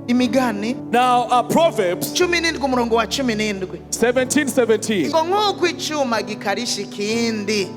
Imigani Now, Proverbs 17 umurongo wa 17 17 17. Ngo nk'uko icyuma gikarisha ikindi,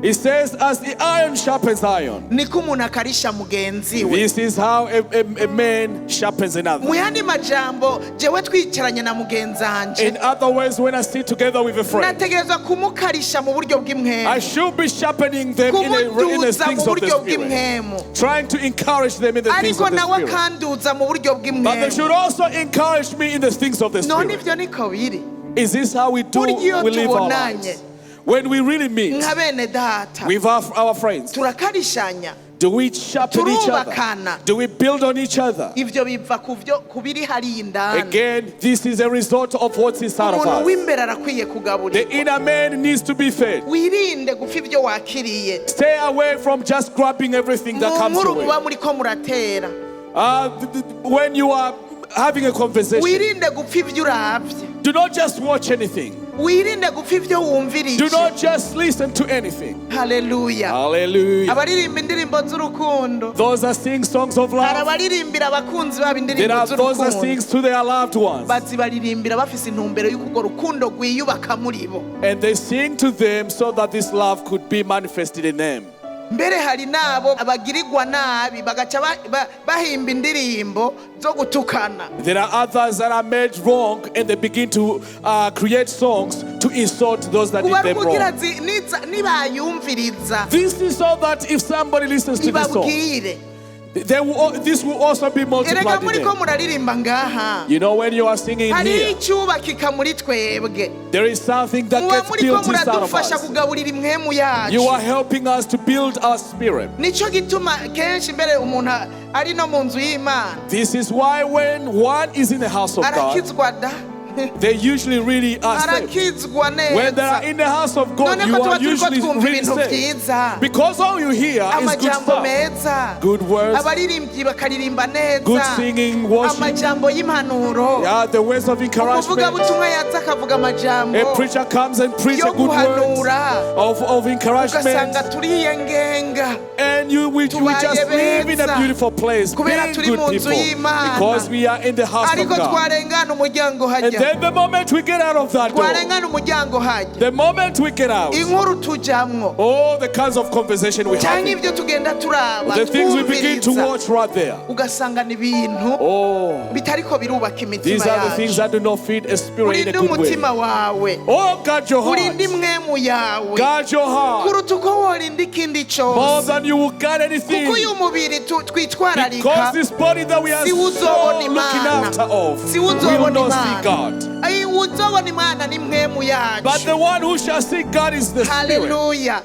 It says, "As the iron sharpens iron, niko umuntu akarisha mugenzi we. this is how a man sharpens another." Mu yandi majambo, jewe twicaranye na mugenzi wanje, In other words, when I sit together with a friend, nategerezwa kumukarisha mu buryo I bw'impwemu, should be sharpening them in the kumuduza mu things of the buryo Spirit, bw'impwemu, trying to encourage them in the things ariko of the nawe Spirit. akanduza mu buryo But they bw'impwemu. should also encourage me in the things of the None Spirit. ibyo niko biri? Is this how we do Burya iyo we live our tubonanye lives? When we really meet nka bene data, with our friends, turakarishanya, do we sharpen each other? turubakana. Do we build on each other? Ibyo biva ku byo ku biri hariya indani. Again, this is a result of what's inside of Umuntu us. w'imbere arakwiye The kugaburirwa. inner man needs to be fed. Wirinde gupfa ibyo wakiriye. Stay away from just grabbing everything that Mu comes nkuru your way. muba muriko muratera, When you are having a conversation, wirinde gupfa ibyo uravye, do not just watch anything. wirinde gupfa ibyo Do wumvirije. not just listen to anything. Haleluya. Hallelujah. Abaririmba indirimbo z'urukundo, Those that sing songs of hari love, abaririmbira abakunzi babo there indirimbo are those that z'urukundo, sing to their loved ones. bazibaririmbira bafise intumbero y'uko urwo rukundo rwiyubaka muri bo. And they sing to them so that this love could be manifested in them. Mbere hari n'abo bagirirwa nabi bagaca bahimba indirimbo zo gutukana. There are others that are made wrong and they begin to create songs to insult those that Kuba did them kugira wrong. Nibayumviriza, This is so that if somebody listens to this song, ibabwire. this will also be Erega multiplied in muriko them. muraririmba ngaha, When you are singing hariho here, icyubakika muri twebwe. there is something that Muba gets muriko built inside of muradufasha us. kugaburira impwemu You yacu. are helping us to build our spirit. Nicyo gituma kenshi mbere umuntu ari no mu nzu y'Imana, This is why when one is in the house of God, arakizwa da, they usually really are saved. arakizwa When they are neza. in the house of God, None you ko tuba are turiko usually twumva really ibintu saved. byiza, Because all you hear is good amajambo stuff, meza, good words, abaririmbyi bakaririmba good neza, singing, worship, amajambo y'impanuro, yeah, the words of encouragement. umuvugabutumwa yaza akavuga amajambo A preacher comes and preaches yo a good words guhanura, of encouragement, ugasanga turiyengenga and we tubaye just live in a beza beautiful place, kubera being turi good mu nzu people, y'Imana. because we are in the house of Ariko God. twarengana umuryango And hajya, then the moment we get out of that door, twarengana umuryango hajya, the moment we get out, inkuru tujamwo all the kinds of conversation we cyangwa have, ibyo tugenda turaba, the things we begin to twumviriza, watch right there. ugasanga ni ibintu Oh, bitariko birubaka imitima these are the things yacu. that do not feed a spirit in a Urinde good way. umutima wawe, Oh, guard your heart. urinde impwemu yawe Guard your heart kuruta uko worinda ikindi more cyose, than you will guard anything. kuko uyu mubiri twitwararika Because this body that we are si so wo uzobona looking Imana, after of si wo will uzobona not see Imana. God. Ay, uzobona Imana ni mpwemu But yacu. the one who shall see God is the Spirit. Haleluya.